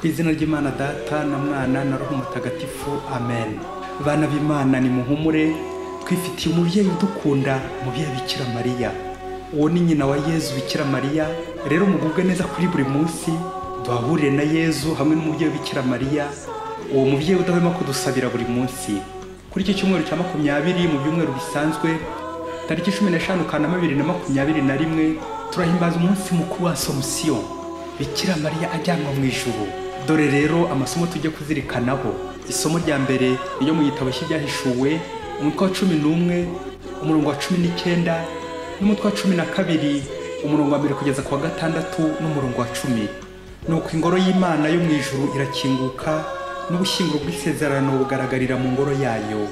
Ku izina ry'Imana Data na Mwana na Roho Mutagatifu, amen. Bana b'Imana, nimuhumure, twifitiye umubyeyi udukunda, umubyeyi Bikira Mariya. Uwo ni nyina wa Yezu Bikira Mariya. Rero mugubwe neza kuri buri munsi, duhahurire na Yezu hamwe n'umubyeyi Bikira Mariya, uwo mubyeyi udahwema kudusabira buri munsi. Kuri iki cyumweru cya 20 mu byumweru bisanzwe, tariki 15 Kanama 2021, turahimbaza umunsi mukuru wa Asomusiyo, Bikira Mariya ajyanwa mu ijuru. Dore rero amasomo tujye kuzirikanaho. Isomo rya mbere iyo mu gitabo cy'Ibyahishuwe, umutwe wa 11 umurongo wa 19 n'umutwe wa 12 umurongo wa 1 kugeza ku wa 6 n'umurongo wa 10. Nuko ingoro y'Imana yo mu ijuru irakinguka, n'ubushyinguro bw'isezerano bugaragarira mu ngoro yayo.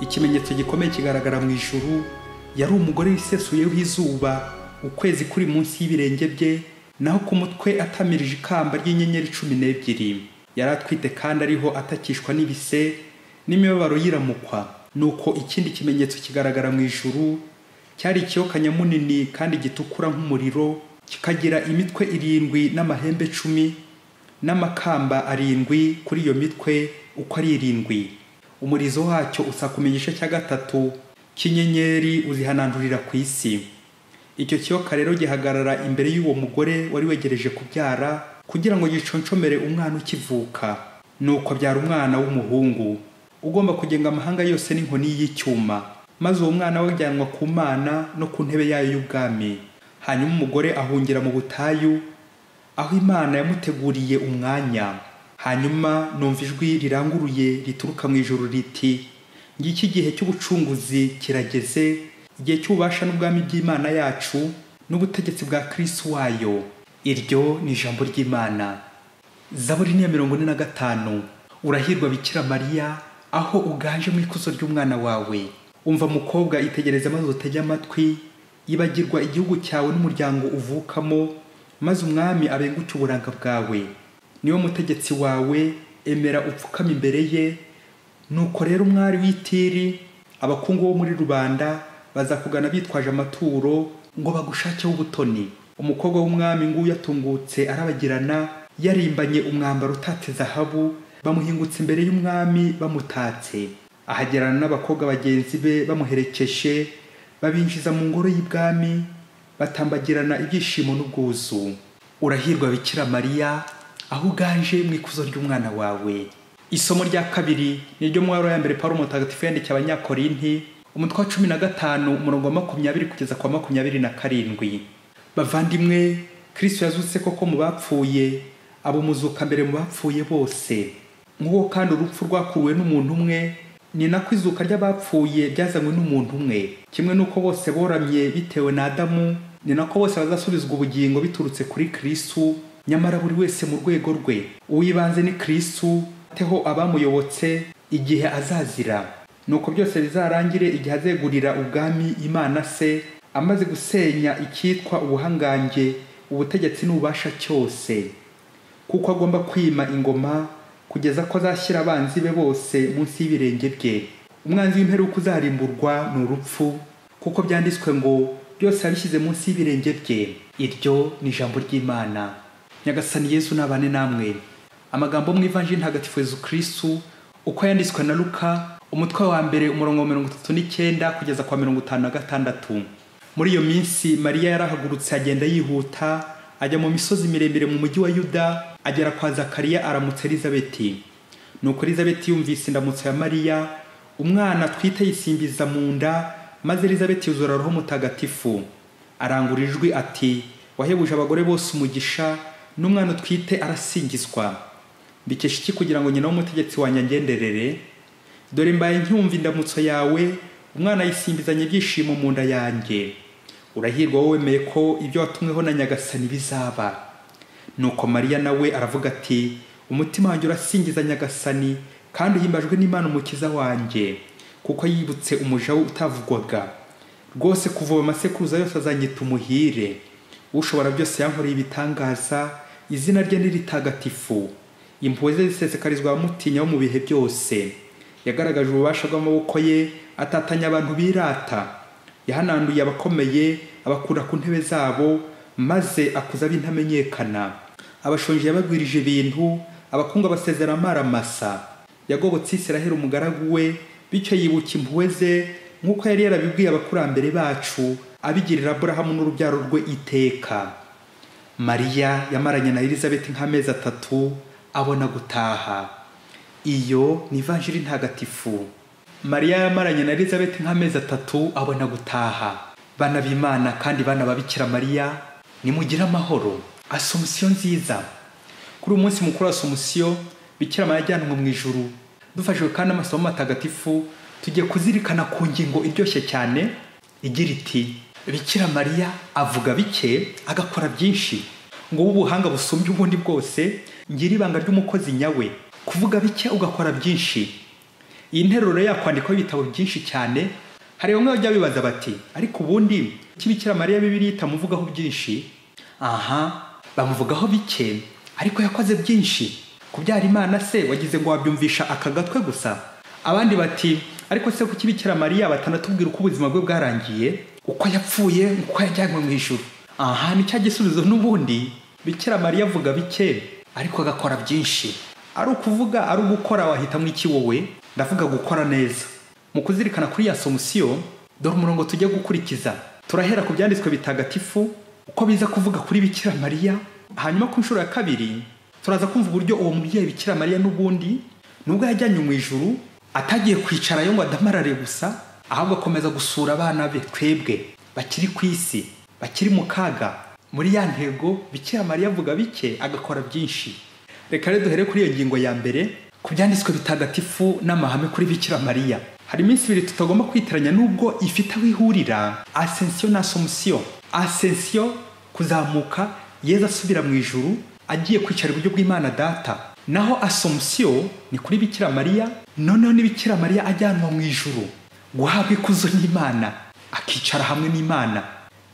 Ikimenyetso gikomeye kigaragara mu ijuru, yari umugore wisesuyeho izuba, ukwezi kuri munsi y'ibirenge bye, naho ku mutwe atamirije ikamba ry'inyenyeri 12. Yari atwite kandi ariho atakishwa n'ibise n'imibabaro yiramukwa. Nuko ikindi kimenyetso kigaragara mu ijuru, cyari ikiyoka nyamunini kandi gitukura nk'umuriro, kikagira imitwe 7 n'amahembe 10 n'amakamba 7 kuri iyo mitwe uko ari 7. Umurizo wacyo usakuma igice cya 3 cy'inyenyeri uzihanandurira ku isi. Icyo kiyoka rero gihagarara imbere y'uwo mugore wari wegereje kubyara, kugira ngo giconcomere umwana ukivuka. Nuko abyara umwana w'umuhungu ugomba kugenga amahanga yose n'inkoni y'icyuma, maze uwo mwana we ajyanwa ku Mana no ku ntebe yayo y'ubwami. Hanyuma umugore ahungira mu butayu, aho Imana yamuteguriye umwanya. Hanyuma numva ijwi riranguruye rituruka mu ijuru riti: ngiki igihe cy'ubucunguzi kirageze, igihe cy'ububasha n'ubwami bw'Imana yacu n'ubutegetsi bwa Kristo wayo. Iryo ni ijambo ry'Imana. Zaburi ni ya 45. Urahirwa Bikira Mariya, aho uganje mu ikuzo ry'umwana wawe. Umva mukobwa, itegereze maze utege amatwi, ibagirwa igihugu cyawe n'umuryango uvukamo, maze umwami abenguke uburanga bwawe. Niwe mutegetsi wawe, emera upfukame imbere ye. Nuko rero umwari w'Itiri, abakungu bo muri rubanda bazakugana bitwaje amaturo ngo bagushakeho ubutoni. Umukobwa w'umwami nguyu atungutse arabagirana, yarimbanye umwambaro utatse zahabu, bamuhingutse imbere y'umwami bamutatse. Ahagerana n'abakobwa bagenzi be bamuherekeje, babinjiza mu ngoro y'ibwami, batambagirana ibyishimo n'ubwuzu. Urahirwa Bikira Mariya, aho uganje mu ikuzo ry'umwana wawe. Isomo rya kabiri ni ryo mu ya mbere Paulo Mutagatifu yandikiye Abanyakorinti, umutwe wa 15 umurongo wa 20 kugeza ku wa 27. Bavandimwe, Kristo yazutse koko mu bapfuye, abo muzuka mbere mu bapfuye bose. Nk'uko kandi urupfu rwakuruwe n'umuntu umwe, ni nako izuka ry'abapfuye byazanywe n'umuntu umwe. Kimwe n'uko bose boramye bitewe na Adamu, ni nako bose bazasubizwa ubugingo biturutse kuri Kristo, nyamara buri wese mu rwego rwe. Uwibanze ni Kristo, teho abamuyobotse igihe azazira. Nuko byose bizarangire igihe azegurira ubwami Imana se, amaze gusenya icyitwa ubuhangange, ubutegetsi n'ububasha cyose. Kuko agomba kwima ingoma kugeza ko azashyira abanzi be bose munsi y'ibirenge bye. Umwanzi w'imperuka uzarimburwa ni urupfu, kuko byanditswe ngo byose yabishyize munsi y'ibirenge bye. Iryo ni ijambo ry'Imana. Nyagasani Yezu nabane namwe. Amagambo mu Ivanjiri Ntagatifu Yezu Kristo uko yanditswe na Luka, umutwe wa 1 umurongo wa 39 kugeza kwa 56. Muri iyo minsi Mariya yarahagurutse agenda yihuta, ajya mu misozi miremire mu mujyi wa Yuda, agera kwa Zakariya aramutsa Elizabeti. Nuko Elizabeti yumvise indamutso ya Mariya, umwana atwite yisimbiza mu nda, maze Elizabeti yuzura Roho Mutagatifu. Arangura ijwi ati: wahebuje abagore bose umugisha, n'umwana utwite arasingizwa. Mbikesha iki kugira ngo nyina w'umutegetsi wanjye angenderere? Dore mbaye ncyumva indamutso yawe, umwana yisimbizanye ibyishimo mu nda yanjye. Urahirwa wowe wemeye ko ibyo watumweho na Nyagasani bizaba. Nuko Mariya nawe aravuga ati: umutima wanjye urasingiza Nyagasani, kandi uhimbajwe n'Imana umukiza wanjye, kuko yibutse umuja we utavugwaga. Rwose kuva amasekuruza yose azanyita umuhire. Ushobora byose yankoreye ibitangaza, izina rye ni ritagatifu. Impuhwe ze zisesekarizwa abamutinya bo mu bihe byose. Yagaragaje ububasha bw'amaboko ye, atatanya abantu birata. Yahananduye abakomeye, abakura ku ntebe zabo, maze akuza ab'intamenyekana. Abashonje yabagwirije ibintu, Abakungu abasezera amaramasa. Yagobotse Israheli umugaragu we, bityo yibuka impuhwe ze nk'uko yari yarabibwiye abakurambere bacu, abigirira Aburahamu n'urubyaro rwe iteka. Mariya yamaranye na Elizabeti nk'amezi 3 abona gutaha. Iyo ni Ivanjiri ntagatifu. Mariya yamaranye na Elizabeti nk'amezi 3 abona gutaha. Bana b'Imana kandi bana ba Bikira Mariya, nimugire amahoro. Asomusiyo nziza. Kuri uyu munsi mukuru wa Asomusiyo, Bikira Mariya ajyanwe mu ijuru. Dufashijwe kandi amasomo matagatifu, tugiye kuzirikana ku ngingo iryoshye cyane igira iti: Bikira Mariya avuga bike agakora byinshi. Ngo ubuhanga busumbye ubundi bwose, ngira ibanga ry'umukozi nyawe, kuvuga bike ugakora byinshi. Iyi nteruro yakwandikwaho ibitabo byinshi cyane. Hari bamwe bajya bibaza bati: ariko ubundi kuki Bikira Mariya Bibiliya itamuvugaho byinshi? Aha, bamuvugaho bike ariko yakoze byinshi. Kubyara Imana se wagize ngo wabyumvisha aka gatwe gusa? Abandi bati: ariko se kuki Bikira Mariya batanatubwira uko ubuzima bwe bwarangiye, uko yapfuye, uko yajyanywe mu ijuru? Aha ni cya gisubizo n'ubundi. Bikira Mariya avuga bike ariko agakora byinshi. Ari ukuvuga ari ugukora, wahitamo iki wowe? Ndavuga gukora neza. Mu kuzirikana kuri ya Asomusiyo, dore umurongo tujye gukurikiza. Turahera ku byanditswe bitagatifu uko biza kuvuga kuri Bikira Mariya, hanyuma ku nshuro ya kabiri turaza kumva uburyo uwo mubyeyi Bikira Mariya n'ubundi nubwo yajyanywe mu ijuru atagiye kwicarayo ngo adamarare gusa, ahubwo akomeza gusura abana be twebwe bakiri ku isi, bakiri mu kaga. Muri ya ntego Bikira Mariya avuga bike agakora byinshi. Reka rero duhere kuri iyo ngingo ya mbere, ku byanditswe bitagatifu n'amahame kuri Bikira Mariya. Hari iminsi ibiri tutagomba kwitiranya nubwo ifite aho ihurira: Ascension na Asomusiyo. Ascension, kuzamuka, Yezu asubira mu ijuru agiye kwicara iburyo bw'Imana Data. Naho Asomusiyo ni kuri Bikira Mariya, noneho ni Bikira Mariya ajyanwa mu ijuru guhabwa ikuzo n'Imana, akicara hamwe n'Imana,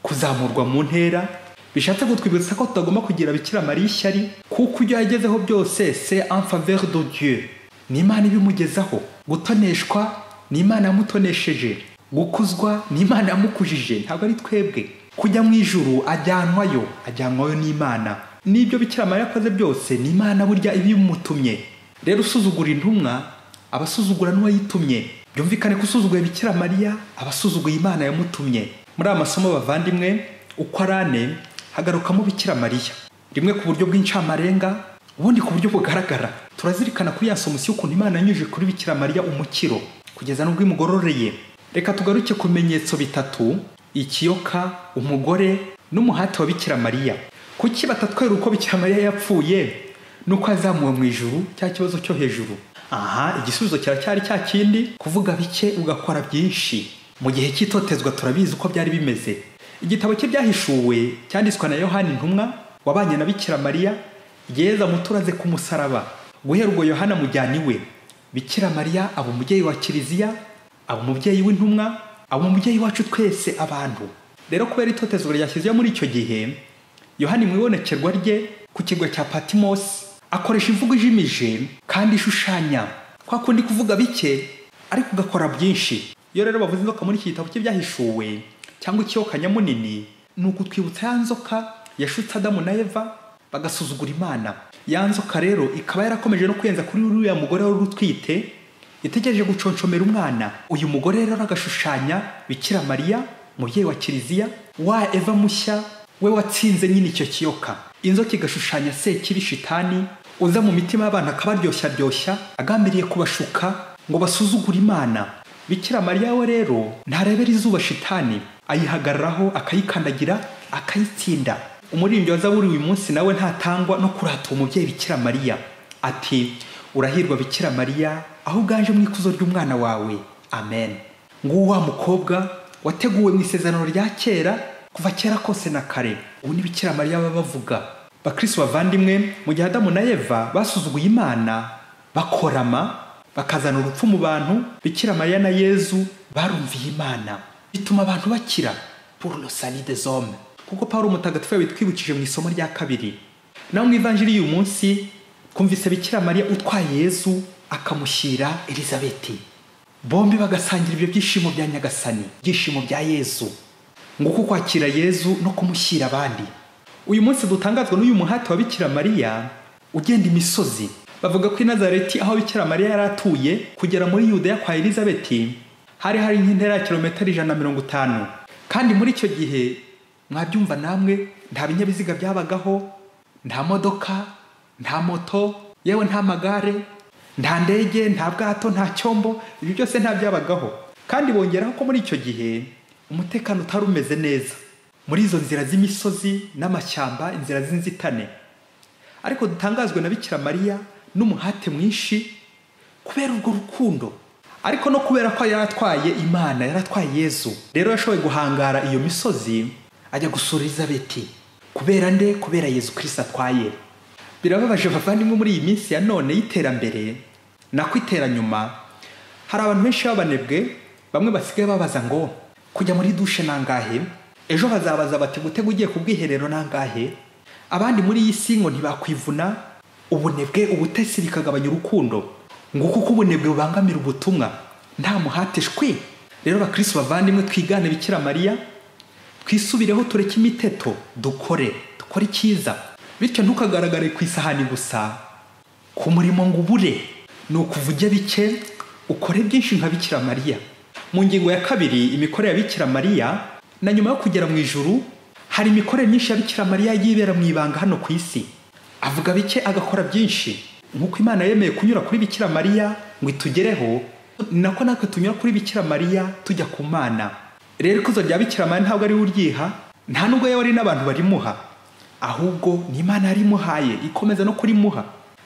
kuzamurwa mu ntera. Bishatse kutwibutsa ko tutagomba kugira Bikira Mariya ishyari, kuko ibyo yagezeho byose c'est en faveur de Dieu, ni Imana ibimugezaho. Gutoneshwa ni Imana yamutonesheje, gukuzwa ni Imana yamukujije, ntabwo ari twebwe. Kujya mu ijuru ajyanwayo, ajyanwayo n'Imana. N'ibyo Bikira Mariya yakoze byose ni Imana burya ibimutumye. Rero usuzugura intumwa abasuzugura n'uwayitumye. Byumvikane ko usuzuguye Bikira Mariya abasuzuguye Imana yamutumye. Muri aya masomo bavandimwe uko ari ane hagarukamo Bikira Mariya, rimwe ku buryo bw'incamarenga, ubundi ku buryo bugaragara. Turazirikana kuri ya Asomusiyo ukuntu Imana yanyujije kuri Bikira Mariya umukiro kugeza n'ubwo imugororeye. Reka tugaruke ku bimenyetso bitatu: ikiyoka, umugore n'umuhati wa Bikira Mariya. Kuki batatwereka uko Bikira Mariya yapfuye nuko azamuwe mu ijuru, cya kibazo cyo hejuru? Aha igisubizo kiracyari cya kindi: kuvuga bike ugakora byinshi. Mu gihe cy'itotezwa turabizi uko byari bimeze. Igitabo cye byahishuwe cyanditswe na Yohani intumwa wabanye na Bikira Mariya, Yezu amuturaze ku musaraba. Guhera ubwo Yohana amujyana iwe, Bikira Mariya aba umubyeyi wa Kiliziya, aba umubyeyi w'intumwa, aba umubyeyi wacu twese abantu. Rero kubera itotezwa rya Kiliziya muri icyo gihe, Yohani mu ibonekerwa rye ku kirwa cya Patmos akoresha imvugo ijimije kandi ishushanya, kwa kundi kuvuga bike ariko ugakora byinshi. Iyo rero bavuze inzoka muri iki gitabo cy'ibyahishuwe cyangwa ikiyoka nyamunini, ni ukutwibutsa ya nzoka yashutse Adamu na Eva bagasuzugura Imana. Ya nzoka rero ikaba yarakomeje no kwenza kuri uriya mugore wari utwite, itegereje guconshomera umwana. Uyu mugore rero agashushanya Bikira Mariya, umubyeyi wa Kiliziya, wa Eva mushya we watsinze nyine icyo kiyoka. Inzoka igashushanya Sekibi, Shitani, uza mu mitima y'abantu akabaryoshya ryoshya, agambiriye kubashuka ngo basuzugure Imana. Bikira Mariya we rero ntarebera izuba Shitani, ayihagararaho akayikandagira akayitsinda. Umuririmbyi wa Zaburi uyu munsi nawe ntatangwa no kurata umubyeyi Bikira Mariya, ati: urahirwa Bikira Mariya aho uganje mu ikuzo ry'umwana wawe. Amen. Nguwo wa mukobwa wateguwe mu isezerano rya kera kuva kera kose na kare. Ubu ni Bikira Mariya baba bavuga. Bakristo bavandimwe, mu gihe Adamu na Eva basuzuguye Imana bakorama bakazana urupfu mu bantu, Bikira Mariya na Yezu barumviye Imana, bituma abantu bakira, pour le salut des hommes. Kuko Paulo mutagatifu yabitwibukije mu isomo rya kabiri. Naho mu Ivanjiri y'uyu munsi twumvise Bikira Mariya utwaye Yezu akamushyira Elizabeti, bombi bagasangira ibyo byishimo bya Nyagasani, ibyishimo bya Yezu. Nguko kwakira Yezu no kumushyira abandi. Uyu munsi dutangazwa n'uyu muhati wa Bikira Mariya ugenda imisozi. Bavuga ko i Nazareti aho Bikira Mariya yari atuye kugera muri Yudeya kwa Elizabeti hari nk'intera ya kilometero 150. Kandi muri icyo gihe mwabyumva namwe, nta binyabiziga byabagaho, nta modoka, nta moto, yewe nta magare, nta ndege, nta bwato, nta cyombo, ibi byose nta byabagaho. Kandi bongeraho ko muri icyo gihe umutekano utari umeze neza muri izo nzira z'imisozi n'amashyamba, inzira z'inzitane. Ariko dutangazwe na Bikira Mariya n'umuhate mwinshi kubera urwo rukundo, ariko no kubera ko yaratwaye Imana, yaratwaye Yezu. Rero yashoboye guhangara iyo misozi ajya gusura Elizabeti. Kubera nde? Kubera Yezu Kristo atwaye. Birababaje bavandimwe, muri iyi minsi ya none y'iterambere nako iteranyuma, hari abantu benshi b'abanebwe, bamwe basigaye babaza ngo kujya muri dushe nangahe, ejo bazabaza bati gutega ugiye ku bwiherero nangahe. Abandi muri iyi si ngo ntibakwivuna. Ubunebwe, ubutesi bikagabanya urukundo. Nguko uko ubunebwe bubangamira ubutumwa, nta muhate shwi. Rero bakristo bavandimwe, twigane Bikira Mariya, twisubireho, tureke imiteto, dukore icyiza. Bityo ntukagaragare ku isahani gusa, ku murimo ngo ubure. Ni ukuvuge bike ukore byinshi nka Bikira Mariya. Mu ngingo ya kabiri, imikorere ya Bikira Mariya na nyuma yo kugera mu ijuru, hari imikorere myinshi ya Bikira Mariya yibera mu ibanga hano ku isi. Avuga bike agakora byinshi. Nk'uko Imana yemeye kunyura kuri Bikira Mariya ngo itugereho, nako natwe tunyura kuri Bikira Mariya tujya ku Mana. Rero ikuzo rya Bikira Mariya ntabwo ari we uryiha, nta nubwo yewe ari n'abantu barimuha, ahubwo ni Imana yarimuhaye, ikomeza no kurimuha.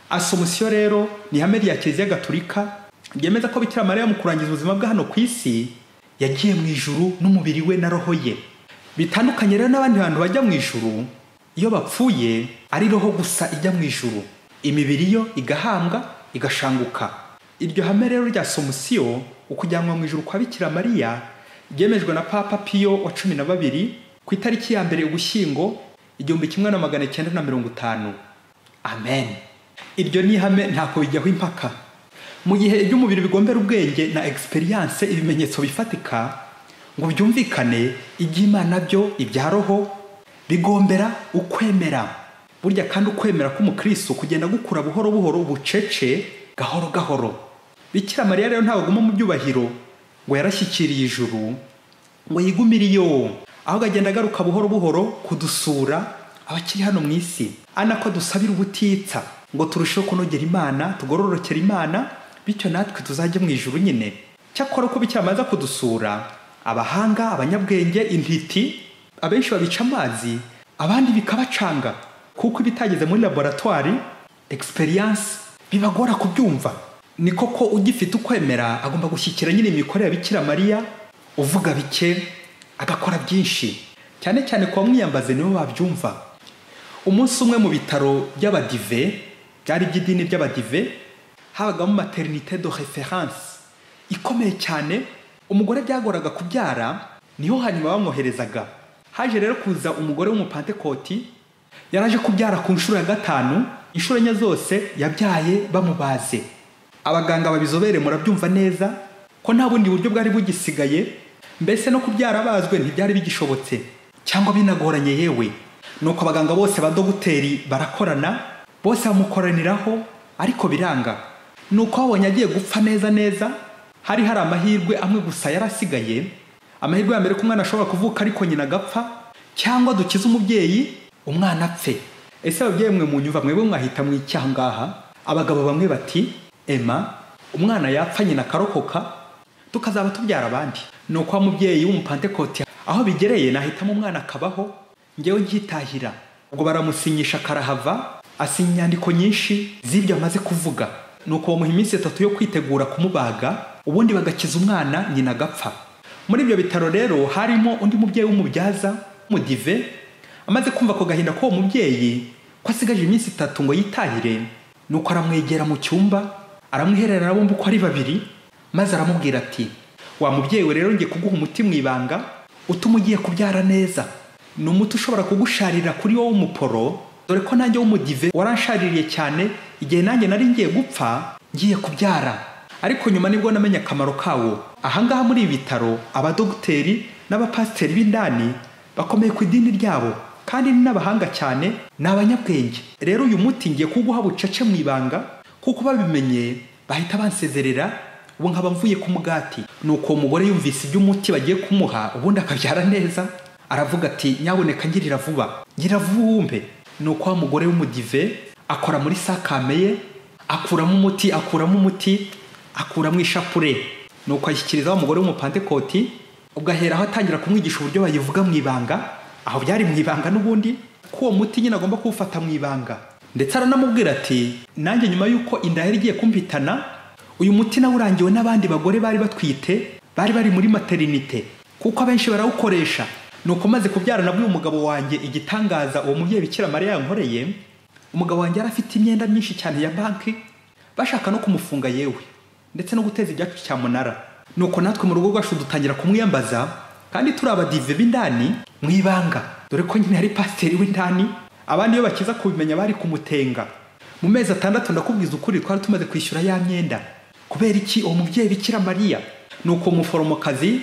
Asomusiyo rero ni ihame rya Kiliziya Gatolika ryemeza ko Bikira Mariya mu kurangiza ubuzima bwe hano ku isi yagiye mu ijuru n'umubiri we na roho ye. Bitandukanye rero n'abandi bantu bajya mu ijuru, iyo bapfuye ari roho gusa ijya mu ijuru, imibiri yo igahambwa igashanguka. Iryo hame rero rya Somusiyo, ukujyanwa mu ijuru kwa Bikira Mariya, ryemejwe na Papa Pio wa 12 ku itariki ya 1 Ugushyingo 1950. Amen. Iryo ni ihame ntako bijyaho impaka. Mu gihe iby'umubiri bigombera ubwenge na experience, ibimenyetso bifatika ngo byumvikane, iby'Imana byo, ibya roho bigombera ukwemera. Burya kandi ukwemera k'umukristo kugenda gukura buhoro buhoro, ubucece, gahoro gahoro. Bikira Mariya rero ntabwo aguma mu byubahiro ngo yarashyikiriye ijuru ngo yigumire iyo, ahubwo agenda agaruka buhoro buhoro kudusura abakiri hano mu isi, anako dusabira ubutitsa ngo turusheho kunogera Imana, tugororokera Imana, bityo natwe tuzajye mu ijuru nyine. Cyakora uko Bikira Mariya aza kudusura, abahanga, abanyabwenge, intiti, abenshi babica amazi, abandi bikabacanga, kuko ibitageze muri laboratoire experience bibagora kubyumva. Ni koko ugifite ukwemera agomba gushyikira nyine imikorere ya Bikira Mariya, uvuga bike agakora byinshi, cyane cyane kwa mwiyambaze nibo babyumva. Umunsi umwe mu bitaro by'abadive, byari by'idini by'abadive, habagamo maternité de référence ikomeye cyane. Umugore byagoraga kubyara, niho hanyuma bamwoherezaga. Haje rero kuza umugore w'umupantekoti, yaraje kubyara ku nshuro ya 5, inshuro enye zose yabyaye bamubaze. Abaganga babizobere murabyumva neza ko nta bundi buryo bwari bugisigaye, mbese no kubyara bazwe ntibyari bigishobotse cyangwa binagoranye yewe. Nuko abaganga bose ba dogiteri barakorana, bose bamukoraniraho, ariko biranga. Nuko babonye agiye gupfa neza neza, hari amahirwe amwe gusa yarasigaye. Amahirwe ya mbere ko umwana ashobora kuvuka ariko nyina agapfa, cyangwa dukize umubyeyi umwana apfe. Ese ababyeyi mwe munyumva, mwebwe mwahita mu icyaha ngaha? Abagabo bamwe bati Emma, umwana yapfa nyina akarokoka, tukazaba tubyara abandi. Nuko wa mubyeyi w'umupantekoti aho bigereye nahitamo umwana akabaho, ngewe nkitahira. Ubwo baramusinyisha karahava, asinya inyandiko nyinshi z'ibyo amaze kuvuga. Nuko bamuha iminsi 3 yo kwitegura kumubaga, ubundi bagakiza umwana nyina agapfa. Muri ibyo bitaro rero harimo undi mubyeyi w'umubyaza w'umudive, amaze kumva ko gahinda ko uwo mubyeyi ko asigaje iminsi 3 ngo yitahire. Nuko aramwegera mu cyumba, aramwiherera bombi uko ari babiri, maze aramubwira ati wa mubyeyi we rero ngiye kuguha umuti mu ibanga utuma ugiye kubyara neza. Ni umuti ushobora kugusharira kuri wowe w'umuporo, dore ko nanjye w'umudive waranshaririye cyane igihe nanjye nari ngiye gupfa ngiye kubyara. Ariko nyuma nibwo namenye akamaro kawo. Ahangaha muri ibi bitaro abadogiteri n'abapasiteri b'indani bakomeye ku idini ryabo, kandi ni n'abahanga cyane, ni abanyabwenge. Rero uyu muti ngiye kuguha bucece mu ibanga Kuko babimenye bahita bansezerera, ubu nkaba mvuye ku mugati. Nuko uwo mugore yumvise iby'umuti bagiye kumuha ubundi akabyara neza, aravuga ati nyaboneka ngirira vuba, ngira vuba. Nuko wa mugore w'umudive akora muri sakame ye, akuramo umuti, akuramo umuti, akuramo ishapure. Nuko ayishyikiriza wa mugore w'umupantekoti, ugahera aho atangira kumwigisha uburyo bayivuga mu ibanga. Aho byari mu ibanga n'ubundi, ko uwo muti nyine agomba kuwufata mu ibanga. Ndetse aranamubwira ati nanjye nyuma y'uko inda yari igiye kumpitana, uyu muti nawurangiwe n'abandi bagore bari batwite, bari bari muri maternité, kuko abenshi barawukoresha. Nuko maze kubyara nabwiye umugabo wanjye igitangaza uwo mubyeyi Bikira Mariya yankoreye. Umugabo wanjye yari afite imyenda myinshi cyane ya banki, bashaka no kumufunga yewe, ndetse no guteza ibyacu cyamunara. Nuko natwe mu rugo rwacu dutangira kumwiyambaza, kandi turi abadive b'indani mu ibanga, dore ko nyine ari pasiteri w'indani. Abandi iyo bakiza kubimenya bari kumutenga. Mu mezi 6 ndakubwiza ukuri twari tumaze kwishyura ya myenda. Kubera iki? Uwo mubyeyi Bikira Mariya. Nuko umuforomokazi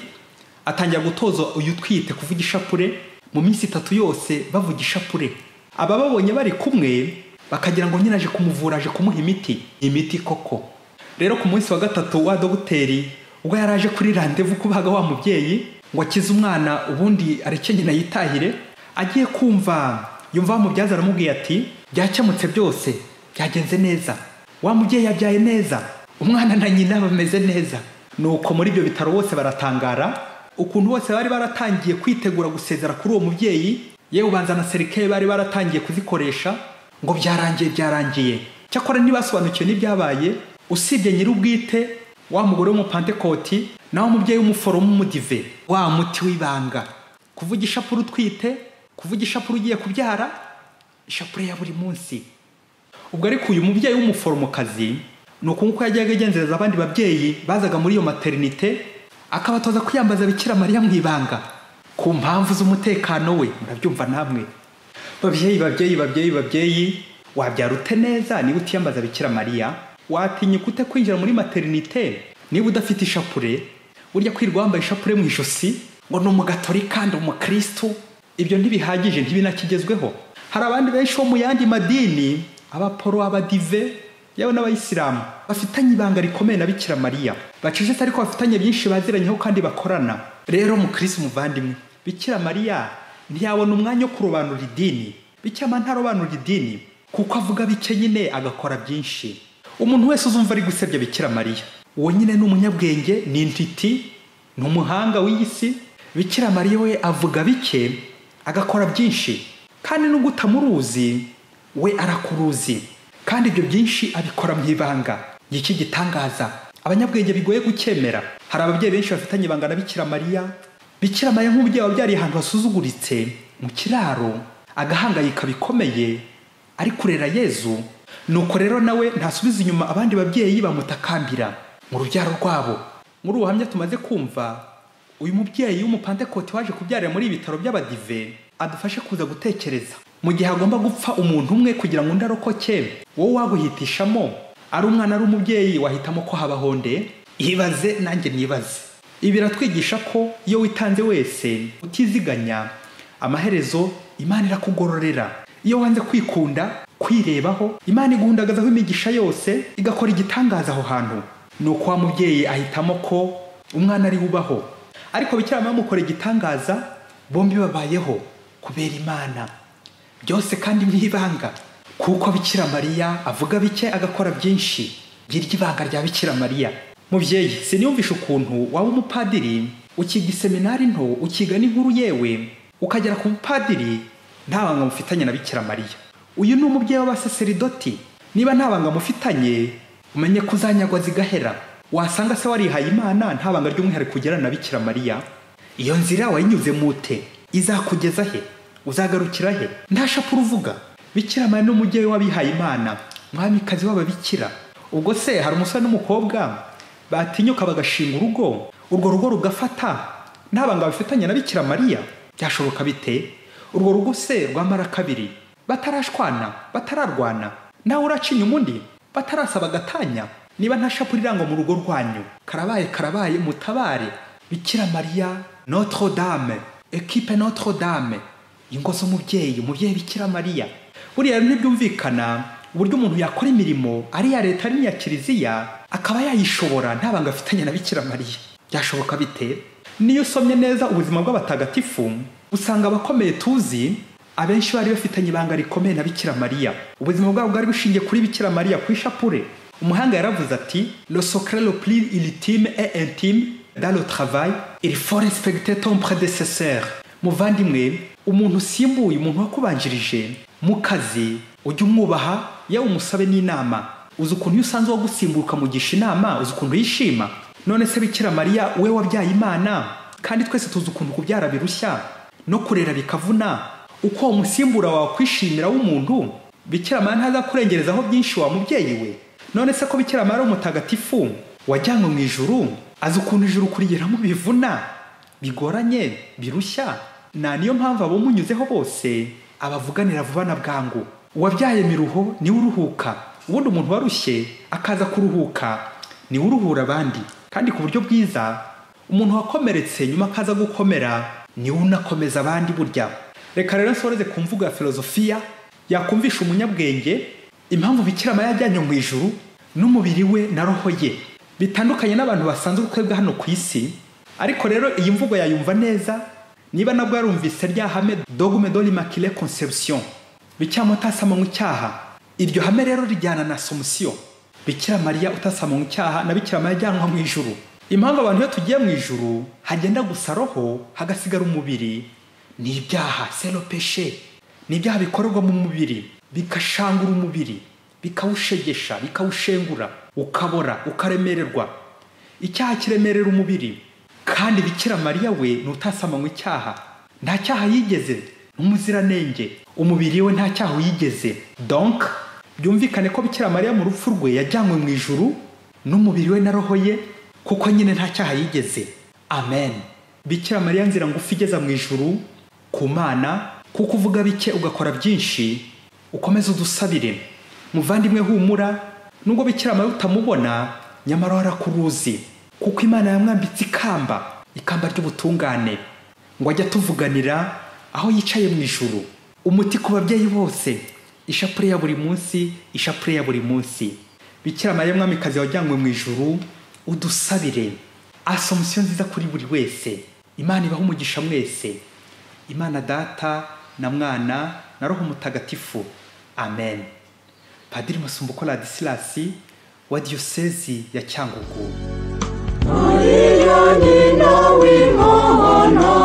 atangira gutoza uyu twite kuvuga ishapure. Mu minsi 3 yose bavuga ishapure. Abababonye bari kumwe bakagira ngo nyine aje kumuvura, aje kumuha imiti. Imiti koko. Rero ku munsi wa 3 wa dogiteri ubwo yaraje kuri rendez-vous kubaga wa mubyeyi ngo akize umwana ubundi areke nyina yitahire, agiye kumva yumva mubyaza aramubwiye ati byakemutse byose, byagenze neza, wa mubyeyi yabyaye neza, umwana na nyina bameze neza. Nuko muri ibyo bitaro bose baratangara ukuntu bose bari baratangiye kwitegura gusezera kuri uwo mubyeyi. Yewe ubanza na serikeye bari baratangiye kuzikoresha ngo byarangiye byarangiye. Cyakora ntibasobanukiwe n'ibyabaye, usibye nyir'ubwite wa mugore w'umupantekoti nawe umubyeyi w'umuforomo w'umudive, wa muti w'ibanga, kuvuga ishapure utwite, kuvuga ishapure ugiye kubyara, ishapure ya buri munsi. Ubwo ariko uyu mubyeyi w'umuforomokazi nuko nkuko yajyaga agenzereza abandi babyeyi bazaga muri iyo maternité, akabatoza kwiyambaza Bikira Mariya mu ibanga ku mpamvu z'umutekano we. Murabyumva namwe babyeyi, babyeyi, babyeyi, babyeyi, wabyara ute neza niba utiyambaza Bikira Mariya? Watinyuka ute kwinjira muri maternité niba udafite ishapure? Burya kwirwa wambaye ishapure mu ijosi ngo ni umugatolika ndi umukristo, ibyo ntibihagije, ntibinakigezweho. Hari abandi benshi bo mu yandi madini, abaporo, abadive, yewe n'abayisilamu, bafitanye ibanga rikomeye na Bikira Mariya, bacecetse ariko bafitanye byinshi baziranyeho kandi bakorana. Rero mukristo muvandimwe, Bikira Mariya ntiyabona umwanya wo kurobanura idini. Bikira Mariya ntarobanura idini, kuko avuga bike nyine agakora byinshi. Umuntu wese uzumva ari gusebya Bikira Mariya, uwo nyine ni umunyabwenge, ni intiti, ni umuhanga w'iyi si. Bikira Mariya we avuga bike agakora byinshi, kandi nubwo utamuruzi we arakuruzi, kandi ibyo byinshi abikora mu ibanga. Iki gitangaza abanyabwenge bigoye gukemera. Hari ababyeyi benshi bafitanye ibanga na Bikira Mariya. Bikira Mariya nk'umubyeyi wabyariye ahantu hasuzuguritse mu kiraro, agahangayika bikomeye ari kurera Yezu. Nuko rero nawe ntasubiza inyuma abandi babyeyi bamutakambira mu rubyaro rwabo. Muri ubuhamya tumaze kumva, uyu mubyeyi w'umupantekoti waje kubyarira muri ibitaro by'abadive adufashe kuza gutekereza mu gihe agomba gupfa umuntu umwe kugira ngo undi arokoke, wowe waguhitishamo ari umwana ari umubyeyi, wahitamo ko habaho nde? Ibaze nanjye nibaze. Ibi biratwigisha ko iyo witanze wese utiziganya, amaherezo Imana irakugororera. Iyo wanze kwikunda, kwirebaho, Imana iguhundagazaho imigisha yose, igakora igitangaza aho hantu. Nuko wa mubyeyi ahitamo ko umwana ari ubaho, ariko Bikira Mariya amukora igitangaza, bombi babayeho kubera Imana, byose kandi mu ibanga, kuko Bikira Mariya avuga bike agakora byinshi. Ngiryo ibanga rya Bikira Mariya. Mubyeyi, siniyumvisha ukuntu waba umupadiri ukiga iseminari nto, ukiga n'inkuru, yewe ukagera ku bupadiri nta banga mufitanye na Bikira Mariya. Uyu ni umubyeyi w'abasaseridoti. Niba nta banga mufitanye, umenye ko uzanyagwa zigahera. Wasanga se warihaye Imana nta banga ry'umwihariko ugirana na Bikira Mariya. Iyo nzira wayinyuze mute? Izakugeza he? Uzagarukira he? Nta shapure uvuga. Bikira Mariya ni umubyeyi w'abihaye Imana, mwamikazi w'ababikira. Ubwo se hari umusore n'umukobwa batinyuka bagashinga urugo, urwo rugo rugafata nta banga bafitanye na Bikira Mariya? Byashoboka bite? Urwo rugo se rwamara kabiri batarashwana, batararwana, nawe uracinya umundi, batarasaba gatanya? Niba nta shapure irangwa mu rugo rwanyu, karabaye karabaye, mutabare. Bikira Mariya, Notre Dame, equipe Notre Dame, ingo z'umubyeyi, umubyeyi Bikira Mariya. Buriya rero ntibyumvikana Uburyo umuntu yakora imirimo ari iya leta ari n'iya kiliziya akaba yayishobora nta banga afitanye na Bikira Mariya, byashoboka bite? Niyo usomye neza ubuzima bw'abatagatifu usanga abakomeye tuzi abenshi bari bafitanye ibanga rikomeye na Bikira Mariya. Ubuzima bwabo bwari bushingiye kuri Bikira Mariya, ku ishapure. Umuhanga yaravuze ati: "Le secret le plus ultime et intime dans le travail, il faut respecter ton prédécesseur." Muvandimwe, umuntu usimbuye, umuntu wakubanjirije mu kazi, ujye umwubaha, yewe umusabe n'inama. Uzi ukuntu iyo usanze uwagusimbuye ukamugisha inama, uzi ukuntu yishima? None se Bikira Mariya we wabyaye Imana, kandi twese tuzi ukuntu kubyara birushya no kurera bikavuna, uko uwo musimbura wakwishimira w'umuntu, Bikira Mariya ntazakurengerezaho byinshi wa mubyeyi we? None se ko Bikira Mariya umutagatifu wajyanywe mu ijuru, azi ukuntu ijuru kurigeramo bivuna, bigoranye, birushya? Na niyo mpamvu abomunyuzeho bose abavuganira vuba na bwangu. Uwabyaye miruho niwe uruhuka. Ubundi umuntu warushye akaza kuruhuka niwe uruhura abandi, kandi ku buryo bwiza. Umuntu wakomeretse nyuma akaza gukomera niwe unakomeza abandi burya. Reka rero nsoreze ku mvugo ya filozofiya yakumvisha umunyabwenge impamvu Bikira Mariya yajyanywe mu ijuru n'umubiri we na roho ye, bitandukanye n'abantu basanzwe twebwe hano ku isi. Ariko rero iyi mvugo yayumva neza niba nabwo yarumvise rya hame dogme de l'Immaculée Conception, Bikira Mariya utasamanywe icyaha. Iryo hame rero rijyana na Assomption, Bikira Mariya utasamanywe icyaha na Bikira Mariya ajyanwa mu ijuru. Impamvu abantu iyo tugiye mu ijuru hagenda gusa roho hagasigara umubiri ni ibyaha, c'est le péché. Ni ibyaha bikorerwa mu mubiri, bigashangura umubiri, bikawushegesha, bikawushengura, ukabora, ukaremererwa. Icyaha kiremerera umubiri. Kandi Bikira Mariya we ni utasamanywe icyaha, nta cyaha yigeze, n'umuziranenge, umubiri we nta cyaha yigeze. Donc byumvikane ko Bikira Mariya mu rupfu rwe yajyanywe mu ijuru n'umubiri we na roho ye, kuko nyine nta cyaha yigeze. Amen. Bikira Mariya nzira ngufi igeza mu ijuru ku Mana, kuko uvuga bike ugakora byinshi, ukomeze udusabire. Muvandimwe humura, nubwo Bikira Mariya utamubona, nyamara warakuruzi, kuko Imana yamwambitse ikamba, ikamba ry'ubutungane, ngo ajye atuvuganira aho yicaye mu ijuru. Umuti ku babyeyi bose, ishapure ya buri munsi, ishapure ya buri munsi. Bikira Mariya mwamikazi wajyanywe mu ijuru, udusabire. Assomption nziza kuri buri wese. Imana ibahe umugisha mwese. Imana Data na Mwana na Roho Mutagatifu. Amen. Padiri Masumbuko Ladislas wa Diyosezi ya Cyangugu. Mariya nyina w'Imana.